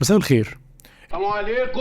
مساء الخير. السلام عليكم.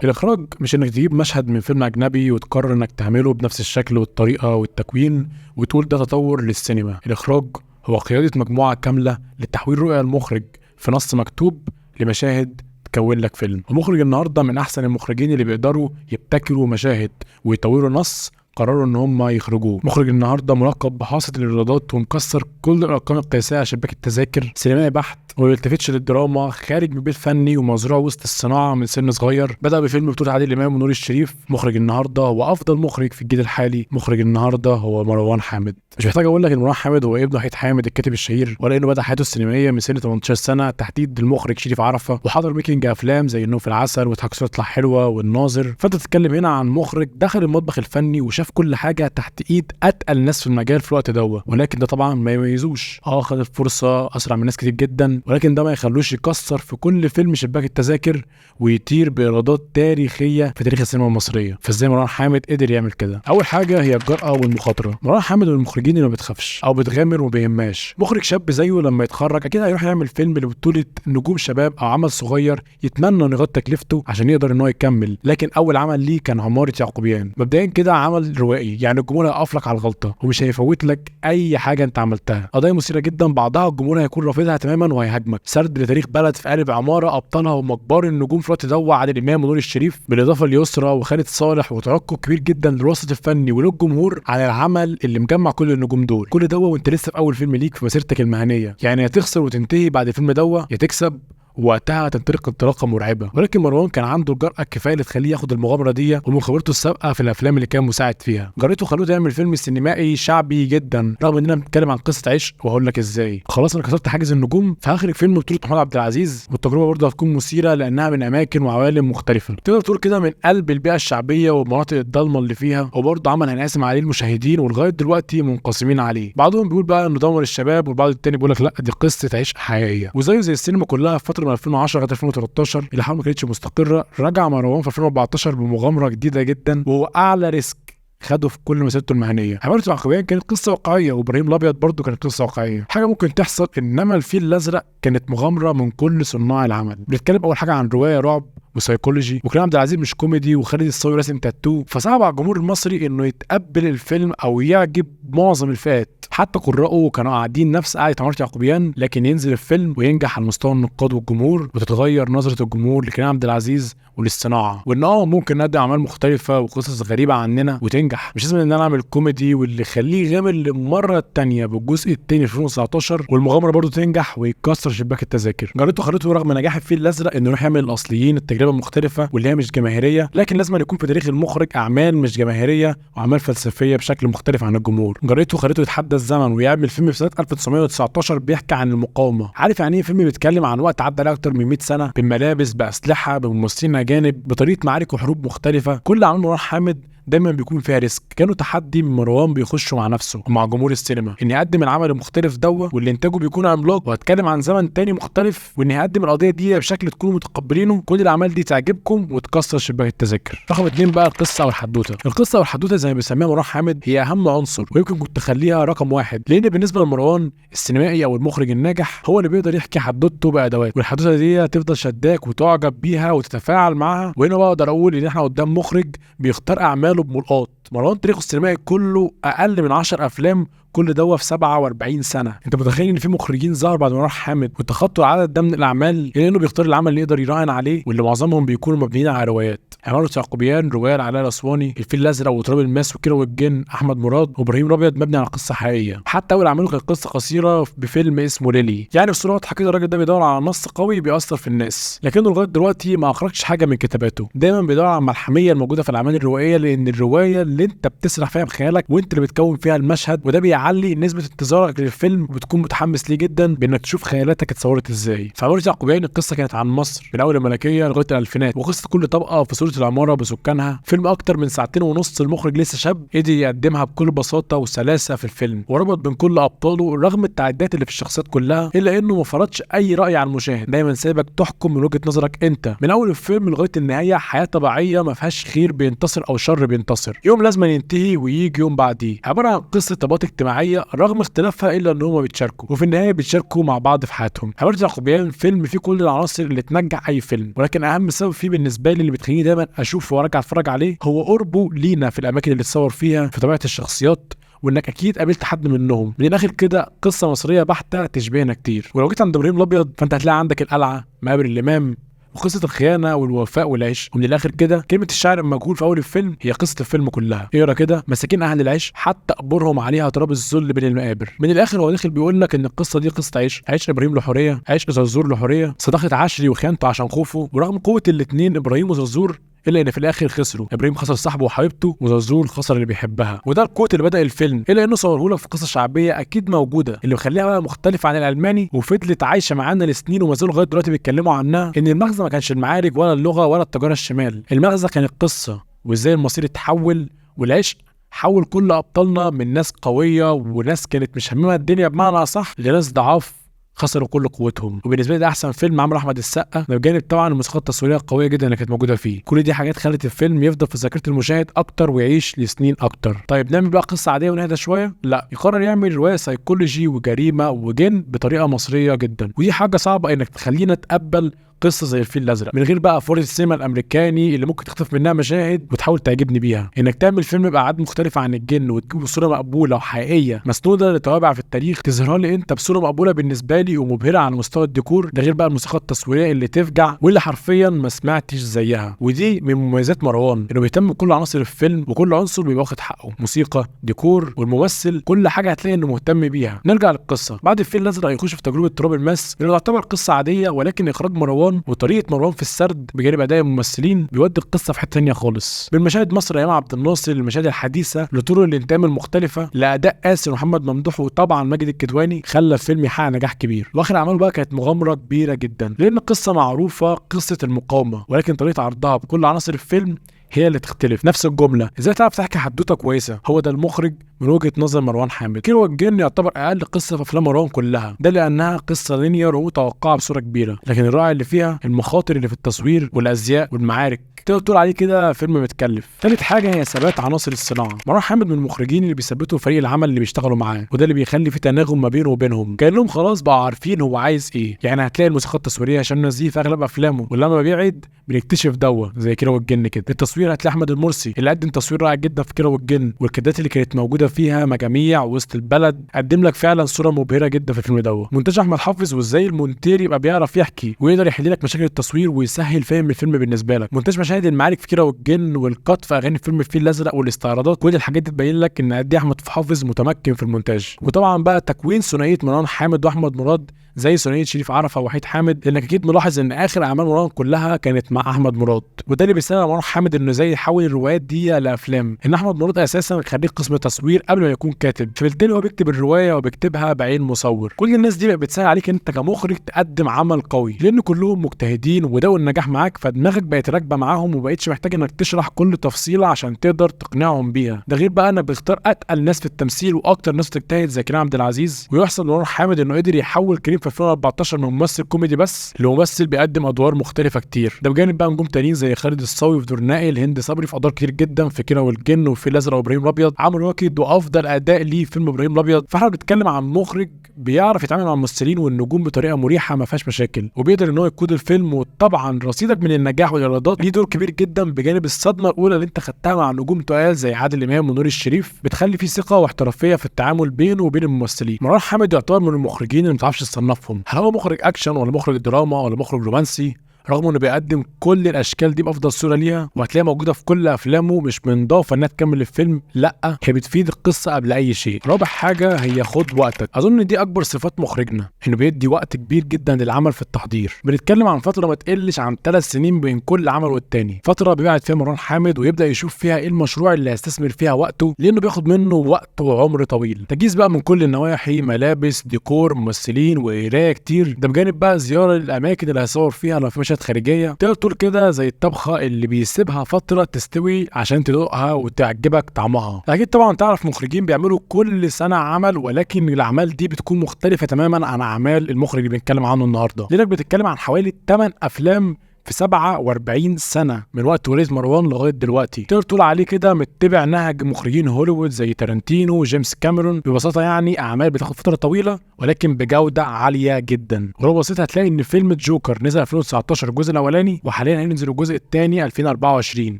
الإخراج مش إنك تجيب مشهد من فيلم أجنبي وتقرر إنك تعمله بنفس الشكل والطريقة والتكوين وتقول ده تطور للسينما. الإخراج هو قيادة مجموعة كاملة لتحويل رؤية المخرج في نص مكتوب لمشاهد تكون لك فيلم. ومخرج النهاردة من أحسن المخرجين اللي بيقدروا يبتكروا مشاهد ويطوروا نص قرروا ان هم يخرجوه. مخرج النهارده ملقب بحاصد الايرادات ومكسر كل الارقام القياسية على شباك التذاكر، سينمائي بحت وما بيلتفتش للدراما، خارج من بيت فني ومزروع وسط الصناعة من سن صغير. بدا بفيلم بطوله عادل امام ونور الشريف. مخرج النهارده هو افضل مخرج في الجيل الحالي. مخرج النهارده هو مروان حامد. مش محتاج اقول لك ان مروان حامد هو ابن وحيد حامد الكاتب الشهير، ولا انه بدا حياته السينمائية من سن 18 سنة تحديد المخرج شريف عرفه، وحضر making افلام زي النوم في العسل وضحك صورة تطلع حلوة والناظر. فانت تتكلم هنا عن مخرج دخل المطبخ الفني وشاف كل حاجة تحت ايد اتقل ناس في المجال في الوقت دوت، ولكن ده طبعا ما يميزوش. خد الفرصة اسرع من ناس كتير جدا، ولكن ده ما يخلوش يكسر في كل فيلم شباك التذاكر ويطير بايرادات تاريخية في تاريخ السينما المصرية. فازاي مروان حامد قدر يعمل كده؟ اول حاجة هي الجرأة والمخاطرة. مروان حامد من المخرجين اللي ما بتخافش او بتغامر وما بيهماش. مخرج شاب زيه لما يتخرج اكيد هيروح يعمل فيلم لبطولة نجوم شباب او عمل صغير يتمنى انه يغطي تكلفته عشان يقدر ان هو يكمل، لكن اول عمل ليه كان عمارة يعقوبيان. مبدئيا كده عمل روائي، يعني الجمهور هيقف لك على الغلطة ومش هيفوت لك اي حاجة انت عملتها. قضايا مثيرة جدا بعضها الجمهور هيكون رافضها تماما وهيهاجمك. سرد لتاريخ بلد في قالب عمارة ابطالها هم كبار النجوم في الوقت ده، عادل امام ونور الشريف، بالاضافة ليسرى وخالد صالح، وترقب كبير جدا للوسط الفني وللجمهور على العمل اللي مجمع كل النجوم دول. كل ده وانت لسه في اول فيلم ليك في مسيرتك المهنية، يعني يا تخسر وتنتهي بعد الفيلم ده يا تكسب وقتها تنطلق انطلاقة مرعبة. ولكن مروان كان عنده الجرأة الكفاية اللي تخليه ياخد المغامرة دي، ومن خبرته السابقة في الافلام اللي كان مساعد فيها جرأته خلوه يعمل فيلم سينمائي شعبي جدا، رغم اننا بنتكلم عن قصة عشق وهقول لك ازاي. خلاص انا كسرت حاجز النجوم، فهخرج فيلم بطوله محمود عبد العزيز، والتجربة برضه هتكون مثيرة لانها من اماكن وعوالم مختلفة، تقدر تقول كده من قلب البيئة الشعبية والمناطق الضلمة اللي فيها. وبرضه عمل هينقسم عليه المشاهدين ولغاية دلوقتي منقسمين عليه، بعضهم بيقول بقى انه دمر الشباب، والبعض التاني بيقول لك لا دي قصة عشق حقيقية. وزيه زي السينما كلها في فترة من 2010 لغاية 2013 اللي حاول ما كانتش مستقره، رجع مروان في 2014 بمغامره جديدة جدا وهو اعلى risk خده في كل مسيرته المهنية. عمارة يعقوبيان كانت قصة واقعية، وابراهيم الابيض برضه كانت قصة واقعية، حاجة ممكن تحصل. انما الفيل الازرق كانت مغامرة من كل صناع العمل. بنتكلم اول حاجة عن رواية رعب وسيكولوجي، وكريم عبد العزيز مش كوميدي، وخالد الصاوي راسم تاتو، فصعب على الجمهور المصري انه يتقبل الفيلم او يعجب معظم الفئات. حتى قراءة كانوا قاعدين نفس قعدة عمارة يعقوبيان، لكن ينزل الفيلم وينجح على مستوى النقاد والجمهور، وتتغير نظره الجمهور لكريم عبد العزيز وللصناعه، وان ممكن نقدم اعمال مختلفة وقصص غريبة عننا وتنجح. مش لازم ان انا اعمل كوميدي واللي يخليه يغامر للمرة الثانية بالجزء الثاني في 2019 والمغامره برضه تنجح ويكسر شباك التذاكر. جرأته خلته رغم نجاح الفيل الازرق انه يروح يعمل الاصليين، التجربة مختلفة واللي هي مش جماهيرية، لكن لازم أن يكون في تاريخ المخرج اعمال مش جماهيرية واعمال فلسفية بشكل مختلف عن الجمهور. جرأته خلته يتحدى الزمن ويعمل فيلم في سنة 1919 بيحكي عن المقاومة. عارف يعني ايه فيلم بيتكلم عن وقت عدى عليه اكتر من 100 سنة، بملابس، باسلحه، بممثلين اجانب، بطريقة معارك وحروب مختلفة. كل اعمال مروان حامد دايما بيكون فيها risk. كانوا تحدي من مروان بيخشوا مع نفسه ومع جمهور السينما ان يقدم العمل المختلف دوت واللي انتاجه بيكون عملاق، وهتكلم عن زمن تاني مختلف، وان يقدم القضية دي بشكل تكونوا متقبلينه، كل الاعمال دي تعجبكم وتكسر شباك التذاكر. رقم 2 بقى القصة والحدوته. القصة والحدوته زي ما بيسميها مروان حامد هي اهم عنصر، ويمكن كنت تخليها رقم 1، لان بالنسبة لمروان السينمائي او المخرج الناجح هو اللي بيقدر يحكي حدوتة بادوات، والحدوته دي تفضل شداك وتعجب بيها وتتفاعل معاها. وهنا بقدر اقول ان احنا قدام مخرج بيختار اعماله بملقاط. مروان تاريخه السينمائي كله اقل من 10 افلام، كل ده في 47 سنة. انت متخيل ان في مخرجين ظهروا بعد مروان حامد وتخطوا العدد ده من الاعمال، لانه بيختار العمل اللي يقدر يراهن عليه واللي معظمهم بيكونوا مبنيين على روايات. عمارة يعقوبيان رواية لعلاء الاسواني، الفيل الازرق وتراب الماس وكيرة والجن احمد مراد، وابراهيم الابيض مبني على قصة حقيقية. حتى اول اعماله كانت قصة قصيرة بفيلم اسمه ليلي. يعني بصورة واضحة كده الراجل ده بيدور على نص قوي بيأثر في الناس، لكنه لغاية دلوقتي ما اخرجش حاجة من كتاباته. دايما بيدور على الملحميه الموجودة في الاعمال الروائيه، لان الرواية اللي انت بتسرح فيها بخيالك وانت اللي بتكون فيها المشهد، وده بيعلي نسبه انتظارك للفيلم وبتكون متحمس ليه جدا بانك تشوف خيالاتك اتصورت ازاي. في عمارة يعقوبيان القصة كانت عن مصر من اول الملكية لغاية الالفينات، وقصة كل طبقه في صوره خطورة العمارة بسكانها. فيلم اكتر من 2.5 ساعة المخرج لسه شاب قدر يقدمها بكل بساطة وسلاسه في الفيلم، وربط بين كل ابطاله رغم التعديات اللي في الشخصيات كلها، الا انه ما فرضش اي راي على المشاهد، دايما سايبك تحكم من وجهه نظرك انت من اول الفيلم لغاية النهاية. حياة طبيعية ما فيهاش خير بينتصر او شر بينتصر، يوم لازم ينتهي ويجي يوم بعديه. عبارة عن قصة طبقات اجتماعية رغم اختلافها الا ان هما بيتشاركوا، وفي النهاية بيتشاركوا مع بعض في حياتهم. عمارة يعقوبيان فيلم فيه كل العناصر اللي تنجح اي فيلم، ولكن اهم سبب فيه بالنسبة لي اللي بتخليني دايما اشوفه وارجع اتفرج عليه هو قربه لينا في الاماكن اللي اتصور فيها، في طبيعة الشخصيات، وانك اكيد قابلت حد منهم. من الاخر كده قصة مصرية بحته تشبهنا كتير. ولو جيت عند ابراهيم الابيض فانت هتلاقي عندك القلعة، مقابر الامام، وقصة الخيانة والوفاء والعشق. ومن الاخر كده كلمة الشاعر المجهول في اول الفيلم هي قصة الفيلم كلها. اقرا كده، مساكين اهل العشق حتى قبورهم عليها تراب الذل بين المقابر. من الاخر هو داخل بيقول لك ان القصة دي قصة عشق، عشق ابراهيم لحوريه، عشق زرزور لحوريه، صداقه عشري وخيانته عشان خوفه. ورغم قوة الاثنين ابراهيم وزرزور الا ان في الاخر خسروا، ابراهيم خسر صاحبه وحبيبته، وزرزور خسر اللي بيحبها. وده ال quote اللي بدا الفيلم، الا انه صوره لك في قصة شعبية اكيد موجودة، اللي مخليها بقى مختلفة عن الالماني وفضلت عايشه معانا لسنين وما زالوا لغاية دلوقتي بيتكلموا عنها. ان المغزى ما كانش المعارك ولا اللغة ولا التجارة الشمال، المغزى كان القصة وازاي المصير اتحول، والعشق حول كل ابطالنا من ناس قوية وناس كانت مش هممها الدنيا بمعنى اصح لناس ضعاف خسروا كل قوتهم. وبالنسبة لي ده احسن فيلم عمله احمد السقا، ده بجانب طبعا الموسيقى التصويرية القوية جدا اللي كانت موجودة فيه. كل دي حاجات خلت الفيلم يفضل في ذاكره المشاهد اكتر ويعيش لسنين اكتر. طيب نعمل بقى قصة عادية ونهدى شوية؟ لا، يقرر يعمل رواية سيكولوجي وجريمة وجن بطريقة مصرية جدا، ودي حاجة صعبة انك تخلينا نتقبل قصة زي الفيل الازرق من غير بقى فرص السينما الامريكاني اللي ممكن تخطف منها مشاهد وتحاول تعجبني بيها. انك تعمل فيلم بأبعاد مختلفة عن الجن وتجيب صوره مقبولة وحقيقيه مسنوده لتوابع في التاريخ تظهرها لي انت بصورة مقبولة بالنسبة لي ومبهره على مستوى الديكور، ده غير بقى الموسيقى التصويرية اللي تفجع واللي حرفيا ما سمعتش زيها. ودي من مميزات مروان، انه بيهتم بكل عناصر الفيلم وكل عنصر بيبقى واخد حقه، موسيقى، ديكور، والممثل، كل حاجة هتلاقي انه مهتم بيها. نرجع للقصة. بعد الفيل الازرق يخش في تجربه تراب الماس اللي تعتبر قصة عادية، ولكن اخراج مروان وطريقه مروان في السرد بجانب اداء الممثلين بيودي القصة في حتة ثانية خالص. من مشاهد مصر ايام عبد الناصر للمشاهد الحديثة لطرق الانتقام المختلفة لاداء آسر ومحمد ممدوح وطبعا ماجد الكدواني، خلى الفيلم يحقق نجاح كبير. واخر اعماله بقى كانت مغامرة كبيرة جدا، لان القصة معروفة، قصة المقاومة، ولكن طريقه عرضها بكل عناصر الفيلم هي اللي تختلف. نفس الجملة، ازاي تعرف تحكي حدوتة كويسة، هو ده المخرج من وجهه نظر مروان حامد. كيرة والجن يعتبر اقل قصة في افلام مروان كلها، ده لانها قصة linear ومتوقعه بصورة كبيرة، لكن الرائع اللي فيها المخاطر اللي في التصوير والازياء والمعارك، تقدر تقول عليه كده فيلم متكلف. ثالث حاجة هي ثبات عناصر الصناعة. مروان حامد من المخرجين اللي بيثبتوا فريق العمل اللي بيشتغلوا معاه، وده اللي بيخلي في تناغم ما بينه وبينهم، كانهم خلاص بقوا عارفين هو عايز ايه. يعني هتلاقي الموسيقى التصويرية هشام نزيه في اغلب افلامه، ولما بيبعد بنكتشف دوا زي كيرة والجن كده. التصوير هتلاقي احمد المرسي اللي قدم تصوير رائع جدا في كيرة والجن، والكادات اللي كانت موجودة فيها مجاميع وسط البلد، قدم لك فعلا صوره مبهرة جدا في الفيلم دوا. مونتاج احمد حافظ، وازاي المونتير يبقى بيعرف يحكي ويقدر يحل لك مشاكل التصوير ويسهل فهم الفيلم بالنسبة لك. مونتاج مشاهد المعارك في كيرة والجن وال cut في اغاني فيلم الفيل الازرق والاستعراضات، كل الحاجات دي تبين لك ان قد ايه احمد حافظ متمكن في المونتاج. وطبعا بقى تكوين ثنائية مروان حامد واحمد مراد زي ثنائية شريف عرفه ووحيد حامد، لانك اكيد ملاحظ ان اخر اعمال مروان كلها كانت مع احمد مراد، وده اللي بيساعد مروان حامد انه زي يحول الروايات دي لافلام. ان احمد مراد اساسا خريج قسم تصوير قبل ما يكون كاتب، فبالتالي هو بيكتب الرواية وبيكتبها بعين مصور. كل الناس دي بقى بتسهل عليك انت كمخرج تقدم عمل قوي، لان كلهم مجتهدين وداوا النجاح معاك، فدماغك بقت راكبه معاهم ومبقتش محتاج انك تشرح كل تفصيله عشان تقدر تقنعهم بيها. ده غير بقى انك بتختار اتقل ناس في التمثيل واكتر ناس تجتهد زي كريم عبد العزيز. ويحصل لمروان حامد انه قدر يحول كريم في 2014 من ممثل كوميدي بس لممثل بيقدم ادوار مختلفة كتير، ده بجانب بقى نجوم تانيين زي خالد الصاوي في دور نائل، هند صبري في ادوار كتير جدا في كيرة والجن وفي الازرق وابراهيم الابيض، عمرو واكد وافضل اداء ليه في فيلم ابراهيم الابيض. فاحنا بنتكلم عن مخرج بيعرف يتعامل مع الممثلين والنجوم بطريقة مريحه ما فيهاش مشاكل، وبيقدر ان هو يقود الفيلم. وطبعا رصيدك من النجاح والايرادات ليه دور كبير جدا، بجانب الصدمة الاولى اللي انت خدتها مع نجوم تقال زي عادل امام ونور الشريف، بتخلي فيه ثقة واحترافيه في التعامل بينه وبين الممثلين. مروان حامد يعتبر من المخرجين اللي ما تعرفش تصنفهم، هل هو مخرج اكشن ولا مخرج دراما ولا مخرج رومانسي، رغم انه بيقدم كل الاشكال دي بافضل صوره ليها، وهتلاقيها موجودة في كل افلامه. مش من ضافه انها تكمل الفيلم، لا، هي بتفيد القصة قبل اي شيء. رابع حاجة هي خد وقتك. اظن دي اكبر صفات مخرجنا، انه بيدي وقت كبير جدا للعمل في التحضير. بنتكلم عن فترة ما تقلش عن 3 سنين بين كل عمل والتاني، فترة بيبعد فيها مروان حامد ويبدا يشوف فيها ايه المشروع اللي هيستثمر فيها وقته، لانه بياخد منه وقت وعمر طويل. تجهيز بقى من كل النواحي، ملابس، ديكور، ممثلين، وقرايه كتير، ده بجانب بقى زيارة للاماكن اللي هيصور فيها لو في مشاهد مشاهد خارجية. تقدر تقول كده زي الطبخة اللي بيسيبها فترة تستوي عشان تدوقها وتعجبك طعمها. اكيد طبعا تعرف مخرجين بيعملوا كل سنة عمل، ولكن الاعمال دي بتكون مختلفة تماما عن اعمال المخرج اللي بنتكلم عنه النهارده، لانك بتتكلم عن حوالي 8 افلام في 47 سنة من وقت ولاد مروان لغاية دلوقتي. تقدر تقول عليه كده متبع نهج مخرجين هوليوود زي تارانتينو وجيمس كاميرون. ببساطة يعني اعمال بتاخد فترة طويلة ولكن بجوده عالية جدا. ولو بصيت هتلاقي ان فيلم جوكر نزل 2019 الجزء الاولاني، وحاليا هينزل الجزء الثاني 2024،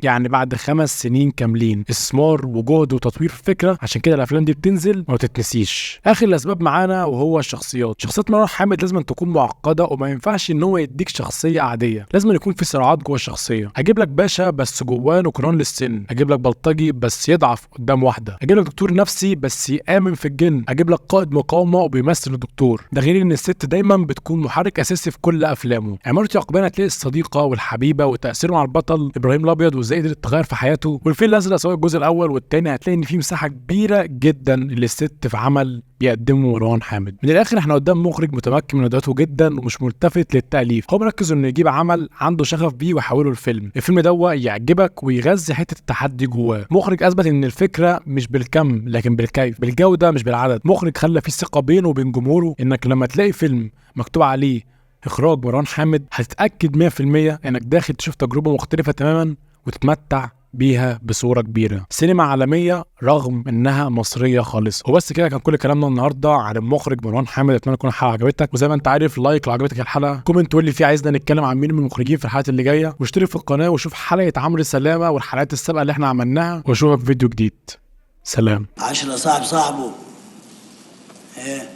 يعني بعد 5 سنين كاملين استثمار وجهد وتطوير في الفكرة. عشان كده الافلام دي بتنزل وما تتنسيش. اخر الاسباب معانا وهو الشخصيات. شخصيات مروان حامد لازم تكون معقدة، وما ينفعش ان هو يديك شخصية عادية، لازم يكون في صراعات جوه الشخصية. هجيب لك باشا بس جواه نكران للسن، هجيب لك بلطجي بس يضعف قدام واحدة، هجيب لك دكتور نفسي بس يامن في الجن، هجيب لك قائد مقاومة وبيمثل الدكتور. ده غير ان الست دايما بتكون محرك اساسي في كل افلامه. عمارة يعقوبيان هتلاقي الصديقة والحبيبه وتاثيرهم على البطل ابراهيم الابيض وازاي قدرت تغير في حياته. والفيل الازرق سواء الجزء الاول والثاني هتلاقي ان في مساحة كبيرة جدا للست في عمل بيقدمه مروان حامد. من الاخر احنا قدام مخرج متمكن من ادواته جدا ومش ملتفت للتاليف، هو مركز انه يجيب عمل عنده شغف بيه ويحوله لفيلم. الفيلم ده يعجبك ويغذي حتة التحدي جواه. مخرج اثبت ان الفكرة مش بالكم لكن بالكيف، بالجودة مش بالعدد. مخرج خلى فيه ثقة بينه وبين جمهوره، انك لما تلاقي فيلم مكتوب عليه اخراج مروان حامد هتتاكد 100% انك داخل تشوف تجربه مختلفة تماما وتتمتع بيها بصورة كبيرة. سينما عالمية رغم انها مصرية خالص. وبس كده كان كل كلامنا النهارده عن المخرج مروان حامد. اتمنى تكون الحلقة عجبتك، وزي ما انت عارف like لو عجبتك الحلقة، comment قول لي فيه عايزنا نتكلم عن مين من المخرجين في الحلقات اللي جاية، واشترك في القناة وشوف حلقة عمرو سلامه والحلقات السابقة اللي احنا عملناها، واشوفك في فيديو جديد. سلام. 10 صاحب صاحبه. ايه؟